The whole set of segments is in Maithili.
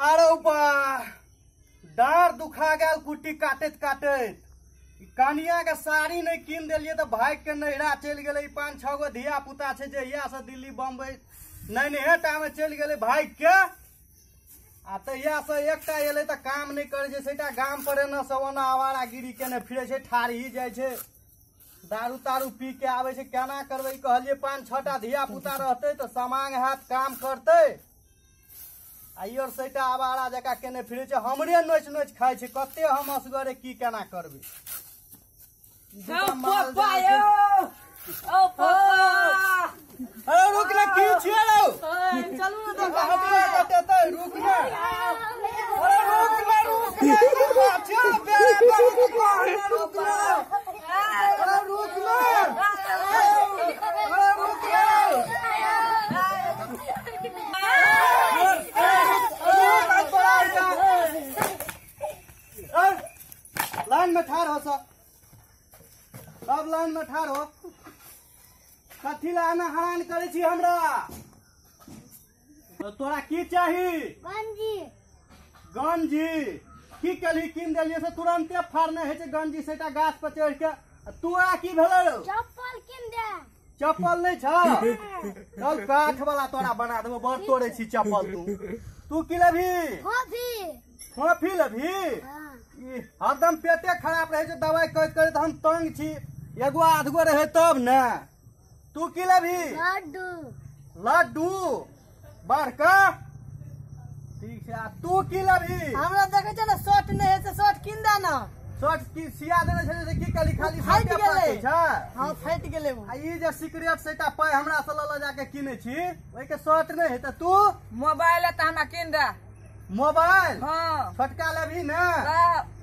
आरो बा डार दुखा गेल कुट्टी काटैत काटैत। कनिया के साड़ी नहीं कीन देलियै तऽ भागि के नैहरा चलि गेलै। 5-6 गो धिया पुता छै जहिया से दिल्ली बम्बई नैनहे टा में चलि गेलै भागि के। आ तहिया से एकटा एलै तऽ काम नहि करै छै, सेटा गाम पर एना से ओना आवारागिरी केने फिरै छै, ठारही जाइ छै, दारू तारू पी के आबै छै। केना करबै? कहलियै 5-6 टा धिया पुता रहतै तऽ समांग हैत, काम करतै। आ ई और सेटा आवारा जकाँ केने फिरै छै, हमरे नोचि नोचि खाइ छै। कते हम असगरे की केना करबै? पापा यौ, ओ पापा, अरे रुक ना, की छियै रौ? चलू ना हटुआ कटेतै, रुक ना। अरे रुक ना, रुक ना, छियै बेरा बेरा, रुक ना। अरे रुक ना, अरे रुक ना। लाइन में ठाढ़ हो सब, सब लाइन में ठाढ़ हो। कथी ला एना हरान करै छी हमरा? तोरा की चाही? गंजी। गंजी की केलही? कीन देलियै से तुरंते फाड़ने होइ छै गंजी सेटा गाछ पर चढ़ि के। तोरा की भेलै? चप्पल कीन दे। चप्पल नहि छौ? चल काठ वाला तोरा बना देबो, बड़ तोड़ै छी चप्पल। तू तू की लेबही? कॉफी। कॉफी लेबही? हरदम पेटे खराब रहै छै, दवाइ करैत करैत हम तंग छी। एगो आधगो रहै तब ने। तू की लेबही? लड्डू। लड्डू बड़का, ठीक छै। आ तू की लेबही? हमरा देखै छै ने शर्ट नहि है से शर्ट कीन दे ना। शर्ट की सिया देने छै से की कहली? खाली फाटि गेलै। छै? हां फाटि गेलै। आ ई जे सिगरेट सेटा पाइ हमरा से लऽ जाके किनै छी, ओइके शर्ट नहि हेतै। तू मोबाइल है तऽ हमरा कीन दे। मोबाइल? हां। छोटका लेबही ने?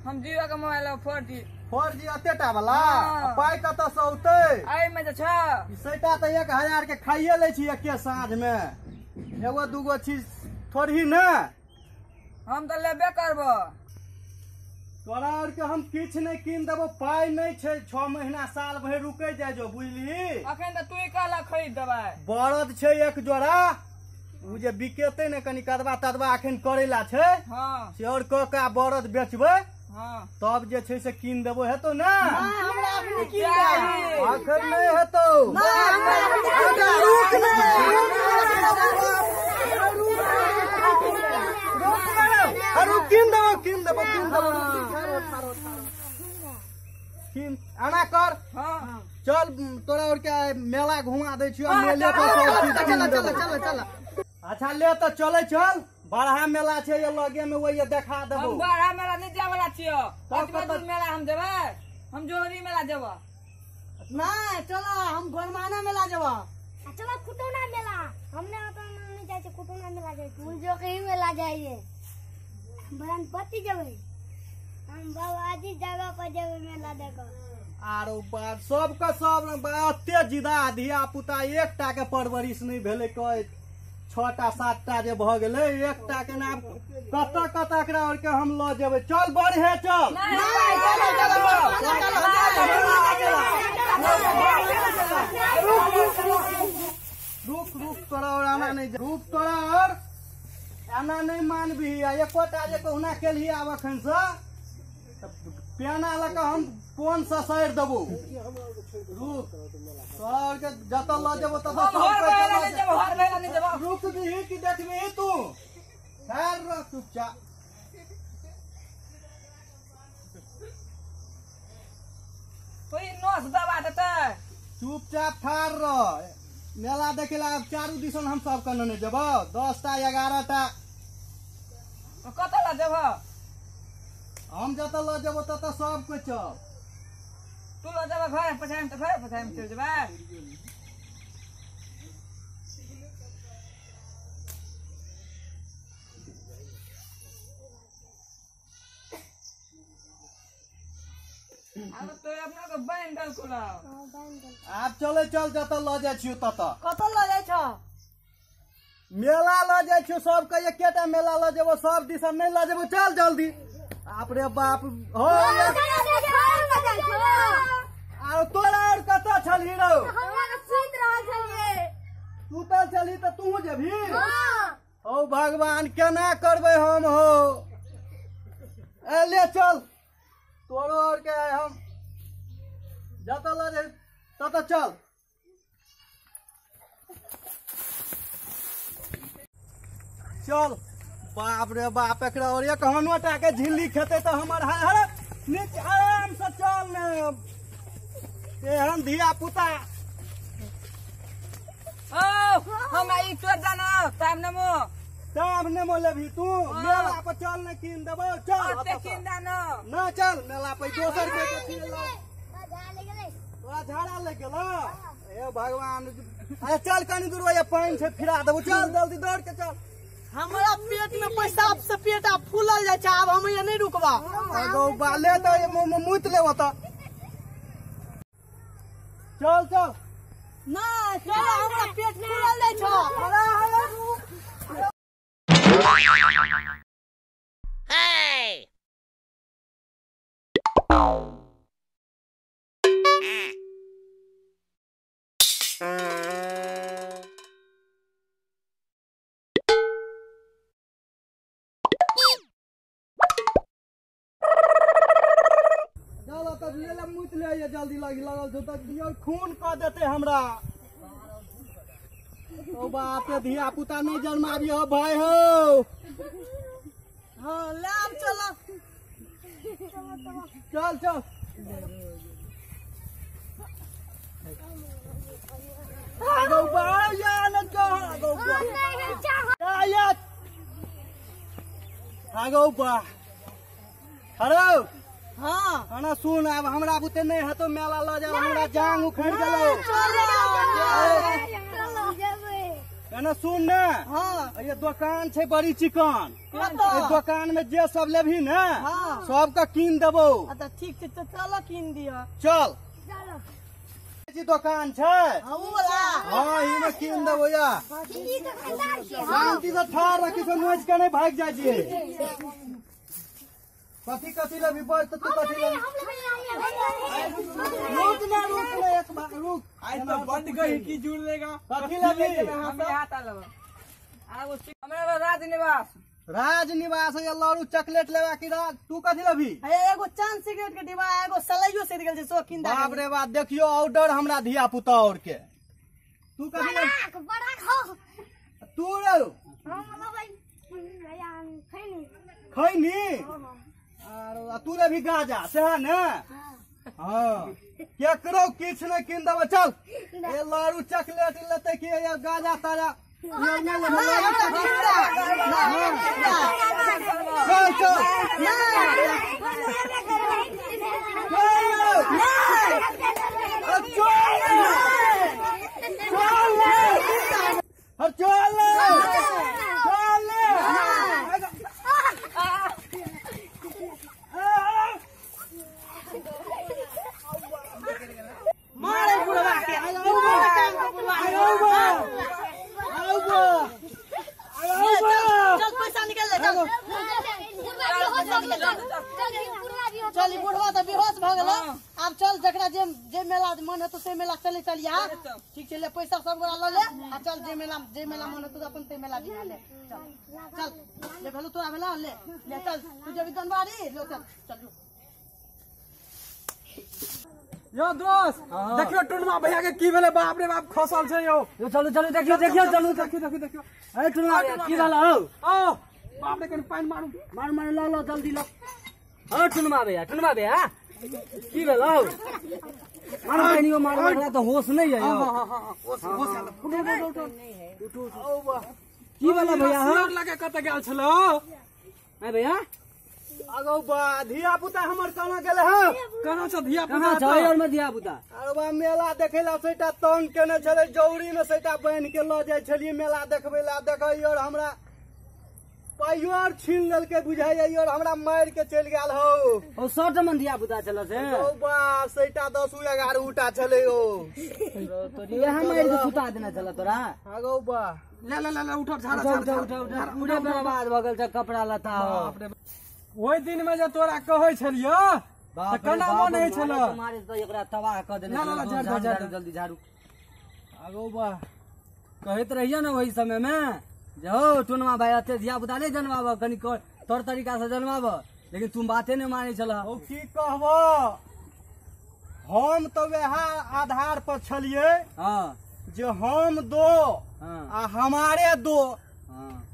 हम जियो के मोबाइल लेब, 4G। 4G अतेटा वाला? पाइ कतऽ से औतै? एहिमे जे छै सेटा तऽ 1000 के खाइए लै छी एके साँझ मे। एगो दूगो चीज थोड़ही ने। हम तऽ लेबे करबो। तोरा आर के हम किछु नहि कीन देबो, पाइ नहि छै। 6 महीना साल भरि रुकै जाइ जो, बुझलिही? अखन तऽ तू कहला खरीद देबै। बरद छै एक जोड़ा, ओ जे बिकेतै ने कनि कदबा तदबा अखन करैला छै, से और कऽ के बरद बेचबै, तब जे छै से कीन देबो। हेतौ ने? अखन नहि हेतौ। रुक ने, कीन देबो, कीन देबो, कीन देबो। कीन आना कर। चल तोरा और के मेला घुमा दै छियौ, मेले पर सब चीज कीन देबो। चल चल। अच्छा ले तऽ चलै चल, बड़हा मेला छै ये लगे में, वही देखा देबो। हम बड़हा मेला नहीं जाय वाला छियो। तब मेला हम जेबै? हम जोहरी मेला जेबै। नहीं चलो हम गोरमाना मेला जेबै। चलो खुटौना मेला। हमने अपन नहीं जाइ छै, खुटौना मेला जाइ छै। हम जोकही मेला जाइए, बरनपति जेबै हम, बाबाजी जगह पर जेबै मेला देखो। आरो बाप सबके सब एते जिदा धिया पुता, एकटा के परवरिश नहि भेलै। कह 6टा 7टा जे भऽ गेलै, एकटा के नाम कतऽ कतऽ एकरा और के हम लऽ जेबै। चल बढ़े चल। रुक रुक, तोरा और आना नहीं, रुक तोरा और आना नहीं मानबही। आ एकोटा जे कहुना केलही आब अखन से पेना लऽ कऽ हम कोन ससारि देबो। रुक, तोरा और के जतऽ लऽ जेबो ततऽ सब। रुक दीही कि देखबही तू? ठहर रह चुपचाप। नस दबा देतै। चुपचाप ठाढ़ रह। मेला देखे ला चारू दिसन हम सब के नेने जेबो, 10टा 11टा। कतऽ लऽ जेबह? हम जतऽ लऽ जेबो ततऽ सब कोइ चल। तू लऽ जेबह घर पछाड़ि तऽ घर पछाड़ि चलि जेबै। आब तो अपना के बान्हि देलकौ। आब चलै चल, जतऽ लऽ जाइ छियौ ततऽ। कतऽ लऽ जाइ छौ? मेला लऽ जाइ छियौ, सबके एकेटा मेला लऽ जेबो, सब दिसन नहि लऽ जेबो। चल जल्दी। बाप रे बाप, हो आरो तोरा और कतऽ छलही रौ? सुतल छलही तऽ तू जेबही? हौ ओ भगवान केना करबै हम हो। ए ले चल तोरो और के हम जतऽ लऽ जाइ ततऽ चल। चल बाप रे बाप, एकरा और एक हनो टा के झिल्ली खेतै तऽ हमर हर नीच। आराम से चल ने, एहन धिया पुता। ओ हम ई तोर जानो टाइम नमो टाइम नमो लेबही तू। मेला पर चल ने कीन देबौ। चल ओते कीन दानो ना, चल मेला पर दोसर के कीन लो। तोरा झाड़ा लग गेलो? हे भगवान। अरे चल कनी दूर ये पानि छै फिरा देबौ। चल जल्दी दौड़ के चल। हमरा पेट में पैसा से पेट आब फूलल जाइ छै, आब हम ये नहीं रुकबा। अगो बाले तऽ मुत लेबो तऽ। चल चल ना चल, हमरा पेट फूलल जाइ छै। मुत ले जल्दी लगी लगल छौ तऽ खून कऽ देतै हमरा। ओ बाप रे, धिया पुता नहीं जन्माबियो भाई हो। हाँ ले आब चल चल चल। आगो बा हरो। हाँ खाना सुन, आब हमरा बुते नहीं हेतो मेला लऽ जाब, हमरा जांग उखड़ गेलो। खाना सुन ने। हाँ ये दुकान छै बड़ी चिकन, एहि दुकान में जे सब लेबही ने सबके कीन देबौ। अच्छा ठीक छै, चल कीन दिअ। चल दुकान छै। हाँ इमे कीन देबौ। या शांति से ठाढ़ रखी से नोच के नहीं भागि जाइ छियै। कथी कथी लेबही बस? तो तू कथी लेबही? रुक ना रुक ना एक बार रुक। आज तो बंद गई की जुड़ लेगा। कथी लेबही? हम हाथ लेब। आगो हमरा राजनिवास। राजनिवास या लाडू चॉकलेट लेबा की राज? तू कथी लेबही? एगो चांद सिगरेट के डिब्बा, एगो सलाइयो सड़ गेल छै सो कीन दे। बाप रे बाप, देखियो ऑर्डर हमरा धिया पुता और के। तू कथी लेबही? बड़ा खाओ तू रे। हम लेबै खैनी। खैनी आर तू लेबही गाजा सएह ने? हाँ केकरो किछु नहि कीन देबै। चल ए लाडू चॉकलेट लेतै कि गाजा ताजा? चल चल चल चल। मारे बुढ़वा के। चल पैसा निकाल ले। चल चल बुढ़वा तऽ बेहोश भऽ गेल। आब चल जकरा जे जे मेला मन हेतौ से मेला चले चलिया। ठीक छै, ले पैसा सब गोरा लऽ ले आ चल जे मेला मन हेतौ अपन ते मेला घुमा ले। चल चल ले भेलौ तोरा भेलौ ले ले चल। तू जेबही धनबाड़ी ले चल चल। यो दोस्त देखियो टुनमा भैया के की भेलै। बाप रे बाप खसल छै यो। यो चलू चलू देखियो देखियो चलू देखियो देखियो देखियो। ए टुनमा भैया की भेल हौ? ओ बाप रे कनि पानि मारू मारू मारू ल ल जल्दी ल। हौ टुनमा भैया, टुनमा भैया की भेल हौ? मारू पानि यो मारू, हमरा तऽ होश नहि है यौ। हां हां होश होश आयल। उठ उठ उठ उठ। की भेल भैया? हौ लगे कत गेल छलो? ए भैया अगौ बा धिया पुता हमर कहाँ गेलै हौ? कहाँ छ धिया पुता? कहाँ छ यार में धिया पुता? अरे बा मेला देखै ला सेटा तंग केने छलै, जौरी में सेटा बान्हि के लऽ जाइ छलियै मेला देखबै ला। देखै और हमरा पाइयो आर छीन लेलकै बुझाइया और हमरा मारि के चलि गेल हौ। ओ 100 मन धिया पुता छल से? ओ बा सेटा 10 11 टा छलै ओ। यहाँ मारि के सुता देने छल तोरा? अगौ बा ले ले ले उठ झाड़ा झाड़ा उठ उठ पूरे बर्बाद भऽ गेल छ कपड़ा लत्ता। बाप रे ओहि दिन में जे तोरा कहै छलियो तऽ केना मन होइ छल? मारे तऽ एकरा तबाह कऽ देने। ना ना जल्दी झाड़ू। अगौ बा कहैत रहियो ने ओहि समय में। जे हौ टुनमा भाइ एते धिया पुता नहि जनमाबह, कनि तौर तरीका से जनमाबह, लेकिन तुम बाते नहि मानै छलह। ओ की कहबो, हम तऽ वएह आधार पर छलियै जे हम दो आ हमारे दो,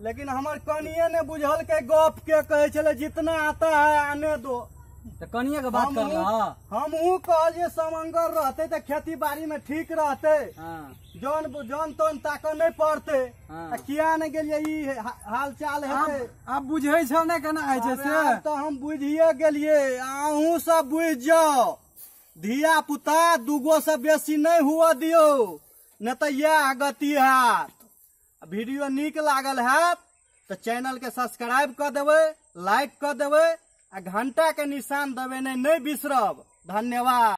लेकिन हमर कनिये ने बुझलकै गप के, कहै छलै जितना आता है आने दो। तऽ कनिये के बात करलह। हमहूँ कहलियै समंगर रहतै तऽ खेती बाड़ी में ठीक रहतै, जौन जौन तौन ताकऽ नहि पड़तै। आ किया ने गेलियै, ई हाल चाल हेतै। आब बुझै छौ ने केना होइ छै से? आब तऽ हम बुझिये गेलियै, अहूँ सब बुझि जाउ, धिया पुता दूगो से बेसी नहि हुअ दियौ, नहि तऽ इएह गति हैत। वीडियो नीक लागल हैत तऽ चैनल के सब्सक्राइब कऽ देबै, लाइक कऽ देबै आ घंटा के निशान दबेने नहि बिसरब। धन्यवाद।